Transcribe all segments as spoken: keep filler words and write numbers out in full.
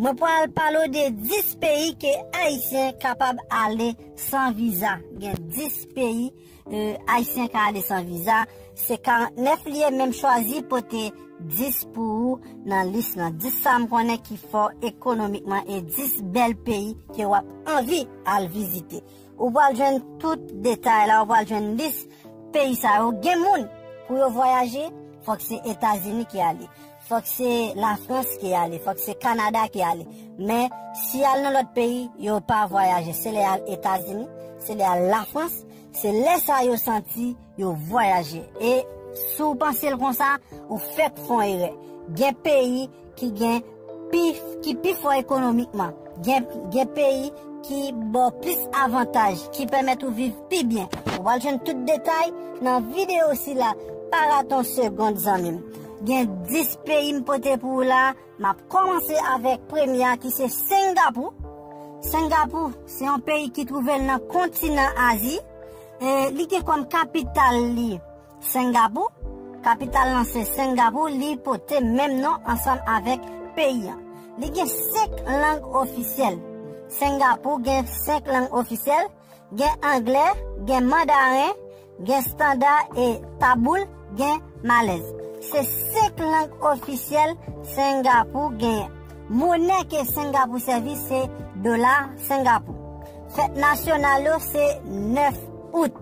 Mwen pral pale w de dis peyi ke Ayisyen kapab ale san viza. Gen dis peyi, e, Ayisyen ka ale san viza. Se karantnèf li ye, men m chwazi pote dis pou ou nan lis lan. Dis sa m konnen ki fò ekonomikman e dis bèl peyi ke w ap anvi al vizite. Ou pral jwenn tout detay la, ou pral jwenn lis peyi sa yo. Gen moun, pou yo vwayaje, fòk se Etazini ki ale, fòk se Lafrans ki ale, fòk se Kanada ki ale. Men, si y al nan lòt peyi, yo pa vwayaje. Se lè y al Etazini, se lè y al Lafrans, se lè sa yo santi yo vwayaje. E si w panse l konsa, ou fèk fè yon erè. Gen peyi ki gen pi, ki pi fò ekonomikman. Gen, gen peyi ki ba w plis avantaj, ki pèmèt ou viv pi byen. Ou pral jwenn tout detay nan videyo sila. Pa rate yon segond, zanmi m. Gen dis peyi m pote pou ou la. M ap kòmanse avèk premye a, ki se Sengapou. Sengapou se yon peyi ki twouve l nan kontinan Azi. E li gen kòm kapital li Sengapou. Kapital lan se Sengapou, li pote menm non ansanm avèk peyi an. Li gen senk lang ofisyèl. Sengapou gen senk lang ofisyèl. Gen anglè, gen mandaren, gen estanda e taboul, gen malèz. Se senk lang ofisyèl Sengapou genyen. Monè ke Sengapou sèvi se dola Sengapou. Fèt nasyonal yo se nèf out.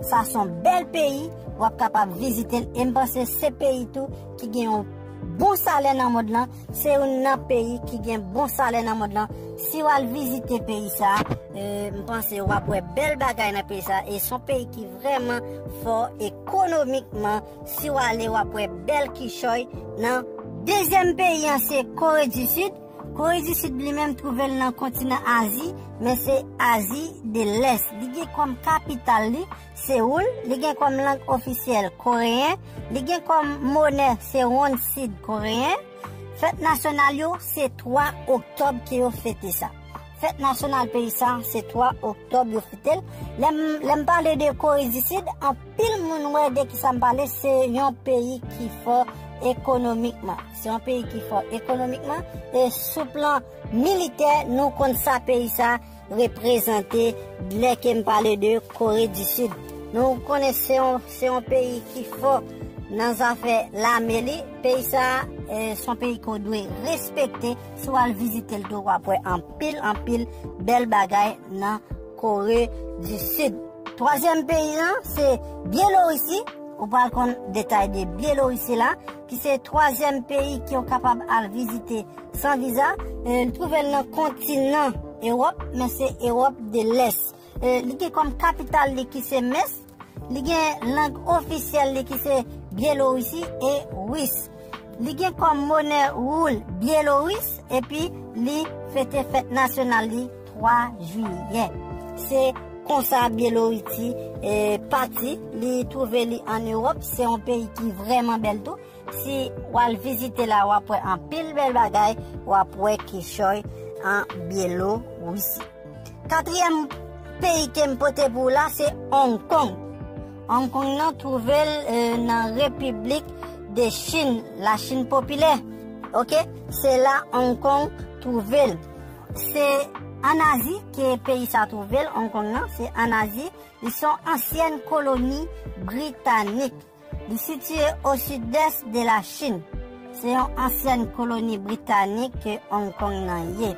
Sa se yon bèl peyi, w ap kapab vizite l. E m panse se peyi tou ki gen yon bon salè nan mond lan. Se youn nan peyi ki gen bon salè nan mond lan. Si w al vizite peyi sa, e, m panse w ap wè bèl bagay nan peyi sa. E se yon peyi ki vrèman fò ekonomikman. Si w ale, w ap wè bèl kichòy nan. Dezyèm peyi an se Kore di Sid. Kore di Sid li menm twouve l nan kontinan Azi, men se Azi de Lès. Li gen kòm kapital li Sewoul, li gen kòm lang ofisyèl koreyen, li gen kòm monè se won sid koreyen. Fèt nasyonal yo se twa oktòb ke yo fete sa. Fèt nasyonal peyi sa se twa oktòb yo fete l. Lè m, lè m pale de Kore di Sid, anpil moun wè de ki sa m pale, se yon peyi ki fò ekonomikman. Se yon peyi ki fò ekonomikman, e sou plan militè, nou konn sa peyi sa reprezante lè ke m pale de Kore di Sid. Nou konnen se yon, se yon peyi ki fò nan zafè lame li. Peyi sa, e, se yon peyi ke w dwe respekte. Si w al vizite l tou, w ap wè anpil, anpil bèl bagay nan Kore di Sid. Twazyèm peyi an, se Byelorisi. Ou pral konn detay de Byelorisi la, ki se twazyèm peyi ke w kapab al vizite san viza. E, li twouve l nan kontinan Ewòp, men se Ewòp de Lès. E, li gen kòm kapital li ki se Minsk. Li gen lang ofisyèl li ki se Byelorisi e Ris. Li gen kòm monè woul Byeloris, epi li fete fèt nasyonal li twa jiyè. Se konsa Byelorisi, e, pati, li twouve li ann Ewòp. Se yon peyi ki vrèman bèl tou. Si w al vizite la, w ap wè anpil bèl bagay, w ap wè kichòy an Byelorisi. Katriyèm peyi ke m pote pou w la, se Hong Kong. Hong Kong nan twouve l, e, nan Repiblik de Chin, Lachin Popilè. Oke? Se la Hong Kong twouve l. Se ann Azi ke peyi sa twouve l, Hong Kong nan, se ann Azi. Li se yon ansyèn koloni britanik. Li sitiye o sidès de Lachin. Se yon ansyèn koloni britanik ke Hong Kong nan ye.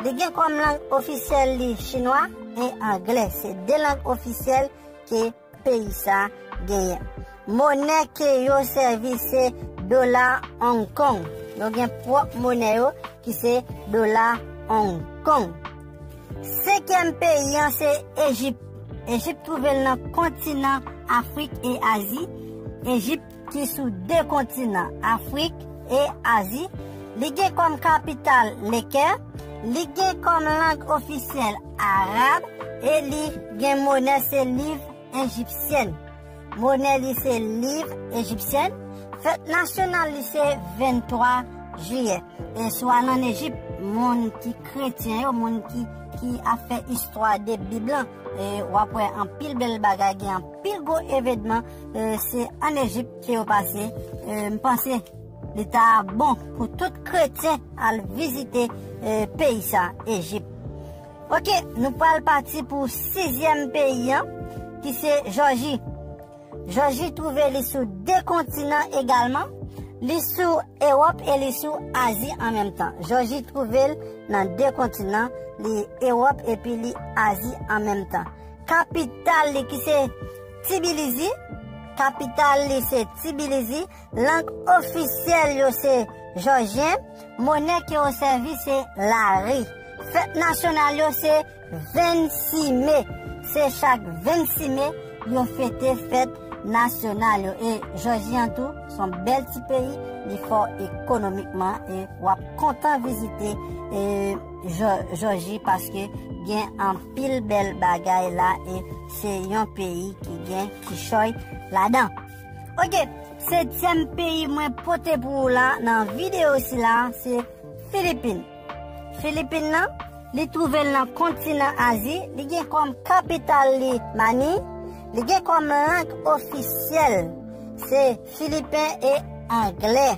Li gen kòm lang ofisyèl li chinwa e anglè. Se de lang ofisyèl ke peyi sa genyen. Monè ke yo sèvi se dola Hong Kong. Yo gen pwòp monè yo ki se dola Hong Kong. Senkyèm peyi an se Ejip. Ejip twouve l nan kontinan Afrik e Azi. Ejip ki sou de kontinan, Afrik e Azi. Li gen kòm kapital Lekè. Li gen kòm lang ofisyèl arab e li gen monè se liv ejipsyèn. Monè li se liv ejipsyèn. Fèt nasyonal li se venntwa jiyè. E si w al ann Ejip, moun ki kretyen yo, moun ki, ki ap fè istwa de Bib lan, e w ap wè anpil bèl bagay, gen anpil gwo evènman, e se ann Ejip ke yo pase. E m panse Li ta bon pou tout kretyen al vizite eh, peyi sa, Ejip. Ok, nou pral pati pou sizyèm peyi an, ki se Jòji. Jòji twouve li sou de kontinan egalman. Li sou Ewòp e li sou Azi an menm tan. Jòji twouve l nan de kontinan, li Ewòp epi li Azi an menm tan. Kapital li ki se Tibilizi, kapital li se Tibilizi, lang ofisyèl yo se jòjyen, monè ke yo sèvi se lari. Fèt nasyonal yo se vennsis me. Se chak vennsis me yo fete fèt nasyonal yo. E Jòji an tou, se yon bèl ti peyi, li fò ekonomikman e w ap kontan vizite e Jò- Jòji paske gen anpil bèl bagay la e se yon peyi ki gen kichòy ladan. Ok, setyèm peyi mwen pote pou ou la nan videyo sila se Filipin. Filipin nan, li twouve l nan kontinan Azi, li gen kòm kapital li Mani, li gen kòm lang ofisyèl se filipen e anglè.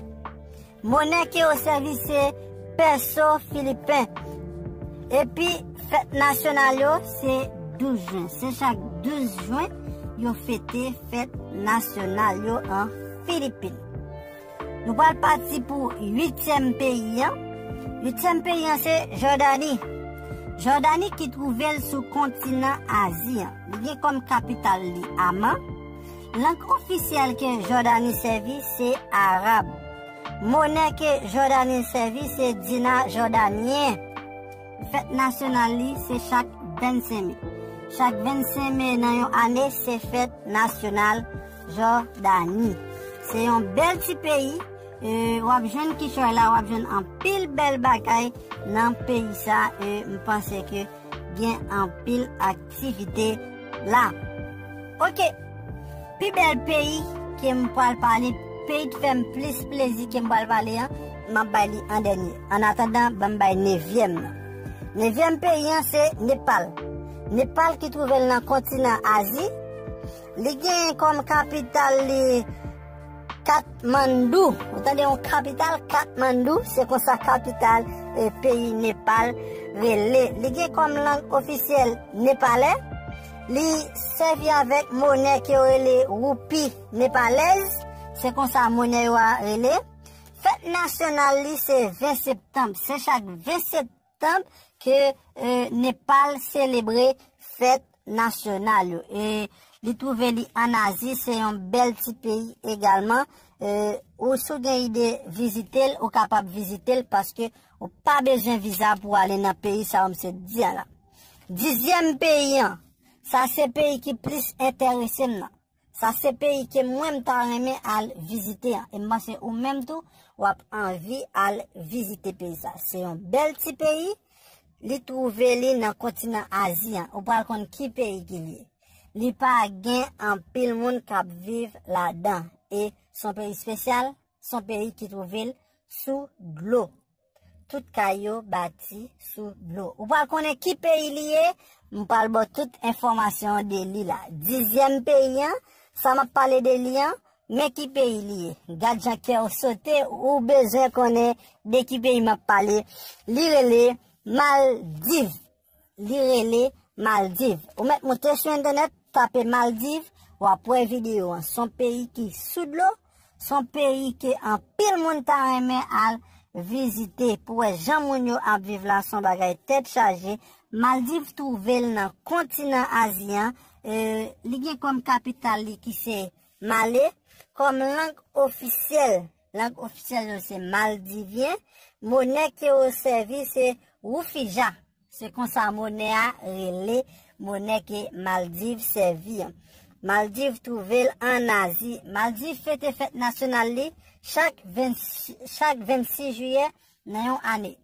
Monè ke yo sèvi se pèso filipen. Epi fèt nasyonal yo se douz jen. Se chak douz jen yo fete fèt nasyonal yo an Filipin. Nou pral pati pou uityèm peyi an. Uityèm peyi an se Jòdani. Jòdani ki twouve l sou kontinan Azi an. Li gen kòm kapital li Aman. Lang ofisyèl ke Jòdani sèvi se arab. Monè ke Jòdani sèvi se dina jòdanyen. Fèt nasyonal li se chak vennsenk me. Chak vennsenk me nan yon ane se fèt nasyonal Jòdani. Se yon bèl ti peyi. E, w ap jwenn kichòy la, w ap jwenn anpil bèl bagay nan peyi sa. E, m panse ke gen anpil aktivite la. Ok, pi bèl peyi ke m pral pale, peyi k fè m plis plezi ke m pral pale an, m ap bay li an dènye. An atandan, ban m bay nevyèm nan. Nevyèm peyi an se Nepal. Nepal ki twouve l nan kontinan Azi. Li genyen kòm kapital li Katmandou. Ou tande yon kapital Katmandou, se konsa kapital e peyi Nepal rele. Li gen kòm lang ofisyèl nepalè. Li sèvi avèk monè ke yo rele woupi nepalèz. Se konsa monè yo a rele. Fèt nasyonal li se ven septanm. Se chak ven septanm ke eh, Nepal selebre fèt nasyonal yo. E li twouve li an Azi, se yon bèl ti peyi egalman. Eh, ou si w gen ide vizite l, ou kapab vizite l paske ou pa bezwen viza pou ale nan peyi sa yo m sot di a la. Dizyèm peyi an, sa se peyi ki plis enterese m nan. Sa se peyi ke mwen m ta renmen al vizite an. E m panse ou menm tou, w ap anvi al vizite peyi sa. Se yon bèl ti peyi. Li twouve li nan kontinan Azi an. Ou pral konn ki peyi ki li ye. Li pa gen anpil moun k ap viv ladan. E se yon peyi espesyal, se yon peyi ki twouve l sou dlo. Tout kay yo bati sou dlo. Ou pral konnen ki peyi li ye, m pral ba w tout enfòmasyon de li la. Dizyèm peyi an, sa m ap pale de li an, men ki peyi li ye. Gad jan kè w sote, ou bezwen konnen de ki peyi m ap pale. Li rele Maldiv. Li rele Maldiv. Ou mèt moute sou entènèt, tape Maldiv, w ap wè videyo an. Se yon peyi ki sou dlo, se yon peyi ke anpil moun ta renmen al vizite pou wè jan moun yo ap viv la, se yon bagay tèt chaje. Maldiv twouve l nan kontinan Azi an. Eh, li gen kòm kapital li ki se Male. Kòm lang ofisyèl, lang ofisyèl yo se maldivyen. Monè ke yo sèvi se woufija. Se konsa monè a rele, monè ke Maldiv sèvi an. Maldiv twouve l an Azi. Maldiv fete fèt nasyonal li chak ven, chak vennsis jiyè nan yon ane.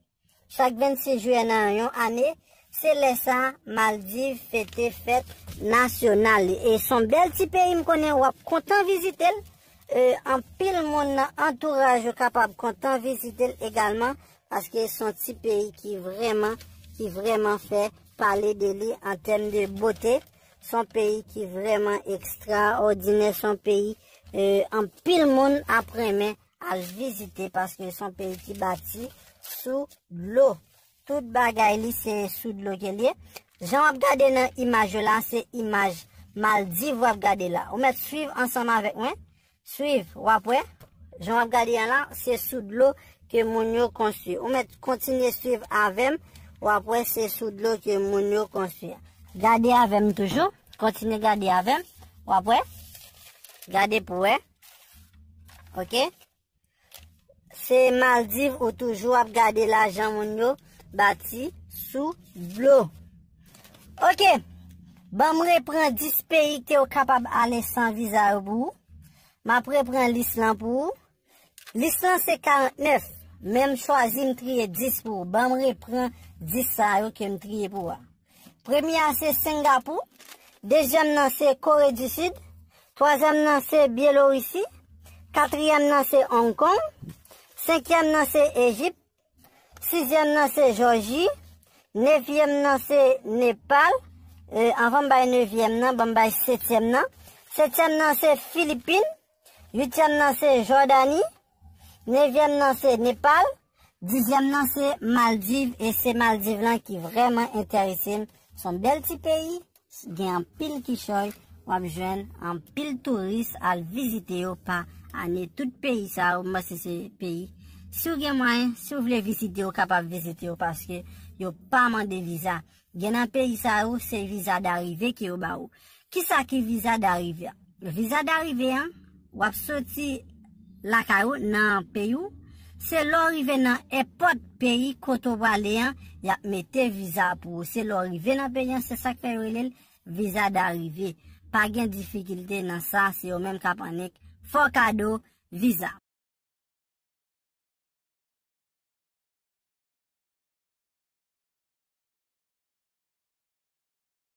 Chak vennsis jiyè nan yon ane, se lè sa Maldiv fete fèt nasyonal li. E se yon bèl ti peyi, m konnen w ap kontan vizite l. E, anpil moun nan antouraj ou kapab kontan vizite l egalman, paske se yon ti peyi ki vrèman, ki vrèman fè pale de li an tèm de bote. Se yon peyi ki vrèman ekstraòdinè, se yon peyi, e, anpil moun ap renmen al vizite paske se yon peyi ki bati sou dlo. Tout bagay li se sou dlo ke l ye. Jan w ap gade nan imaj yo la, se imaj Maldiv w ap gade la. Ou mèt swiv ansanm avèk mwen. Swiv, w ap wè. Jan w ap gade an la, se sou dlo ke moun yo konstwi. Ou mèt kontinye swiv avè m, w ap wè se sou dlo ke moun yo konstwi. Gade avè m toujou. Kontinye gade avè m. W ap wè. Gade pou wè. Oke? Se Maldiv ou toujou ap gade la, jan moun yo bati sou dlo. Oke. Ban m repran dis peyi ke w kapab ale san viza yo pou ou. M ap repran lis lan pou ou. Lis lan se karantnèf. Men m chwazi m triye dis pou ou. Ban m repran dis sa yo ke m triye pou ou a. Premye a se Sengapou. Dezyèm nan se Kore di Sid. Twazyèm nan se Byelorisi. Katriyèm nan se Hong Kong. Senkyèm nan se Ejip. Sizyèm nan se Jòji. Nevyèm nan se Nepal. E, anvan m bay nevyèm nan, ban m bay setyèm nan. Setyèm nan se Filipin. Uityèm nan se Jòdani. Nevyèm nan se Nepal. Dizyèm nan se Maldiv. E se Maldiv lan ki vrèman enterese m. Se yon bèl ti peyi. Gen anpil kichòy. W ap jwenn anpil touris al vizite yo pa ane. Tout peyi sa yo, m panse se peyi. Si w gen mwayen, si w vle vizite, ou kapab vizite yo paske yo pa mande viza. Gen nan peyi sa yo, se viza darive ke yo ba ou. Kisa ki viza darive a? Viza darive an, w ap soti lakay ou nan peyi w. Se lè w rive nan èpòt peyi kote w prale an, y ap mete viza pou ou. Se lè w rive nan peyi an, se sa k fè yo rele l viza darive. Pa gen difikilte nan sa, se yo menm k ap annik fè w kado viza.